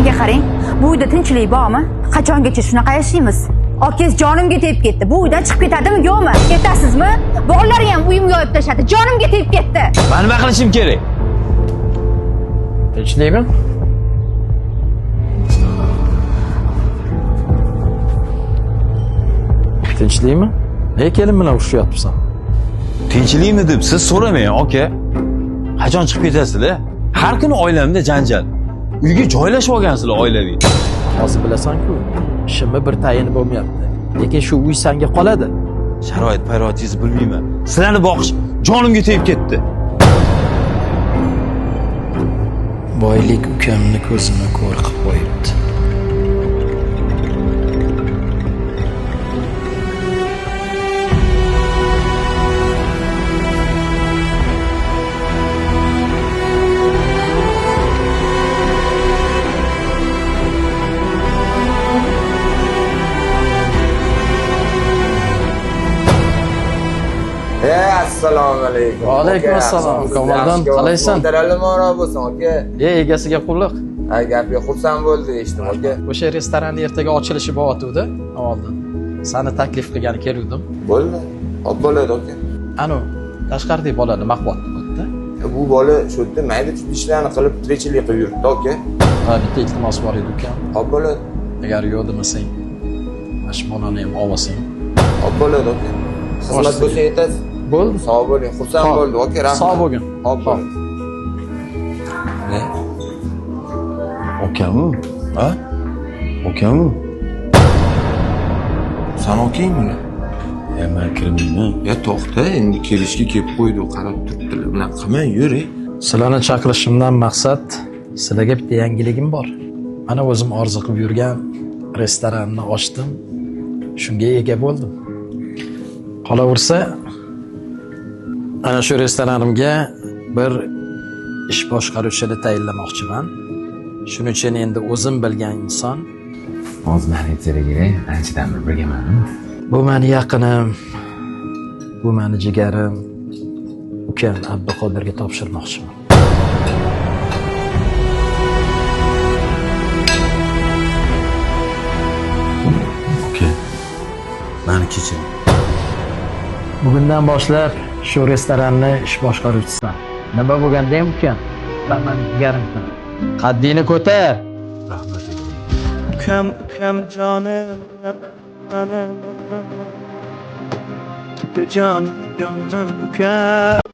Manga qarang, bu uyda tinchlik bormi? Qachongacha shunaqa yashaymiz? Okangiz jonimga tegib ketdi. Bu uydan chiqib ketadimi, yo'qmi? Ketasizmi? Bolalari ham uyimga olib tashladi. Jonimga tegib ketdi. Man nima qilishim kerak? Tinchlikmi? Tinchlikmi? Nega kelin bilan urushyapsan? Tinchlikmi deb siz so'ramang, aka. Qachon chiqib ketasizlar? Har kuni oilamda janjal. Uyga joylashib olgansizlar oilaviy. Hozir bilasan-ku, ishimni bir tayini bo'lmayapti. Lekin shu uy sanga qoladi. Sharoit parotingizni bilmayman. Sizlarni boqish jonimga tegib ketdi. Boylik ukamni ko'zini ko'r qilib qo'yibdi. Assalomu alaykum. Va alaykum assalom, Kamoldan, qalaysan? Daralmoro bo'lsin, aka. Ey, egasiga qulluq. Ha, gapga xursand bo'ldi, eshitdim, aka. O'sha restoranni ertaga ochilishi bo'lyotgandi oldin. Sani taklif qilgani keluvdim. Bo'ldi. Hop bo'ladi, aka. Anu, tashqaridagi bola nima qilyapti bu yerda? Bu bola shu yerda mayda chuyda ishlarni qilib, tirikchilik qilib yuribdi, aka. Ha, bitta iltimos bor edi ukam. Hop bo'ladi. Agar yo'q demasang, mana shu bolani ham olsang. Hop bo'ladi, aka. Xizmat Bosh bo'lsa yetasiz. Bo'ldi. Sog' bo'ling, xursand Hop. bo'ldi, aka, rahmat. Sog' bo'lgin. Hop bo'ladi. Ne? Okamu? Ha? Okamu? San okeymi? Ya man kirmayman. Ya to'xta, endi kelishga kelib qo'ydi, qarab turibdilar. Bunaqa qilma, yur. Sizlarni chaqirishimdan maqsad sizlarga bitta yangiligim bor. Mana o'zim orzu qilib yurgan restoranni ochdim. Shunga ega bo'ldim. Qolaversa, ana shu restoranimga bir ish boshqaruvchini tayinlamoqchiman. Shuning uchun endi o'zim bilgan inson. Hozir mani aytsalar kerak, anchadan beri birgaman. Bu mani yaqinim, bu mani jigarim, ukam Abduqodirga topshirmoqchiman. Aka, mani kechiring. Bugundan boshlab shu restoranni ish boshqaruvchisisan. Nima bo'lganda ham ukam, san mani jigarimsan. Qaddingni ko'tar. Rahmat. Ukam, ukam jonim, jon, jonim ukam.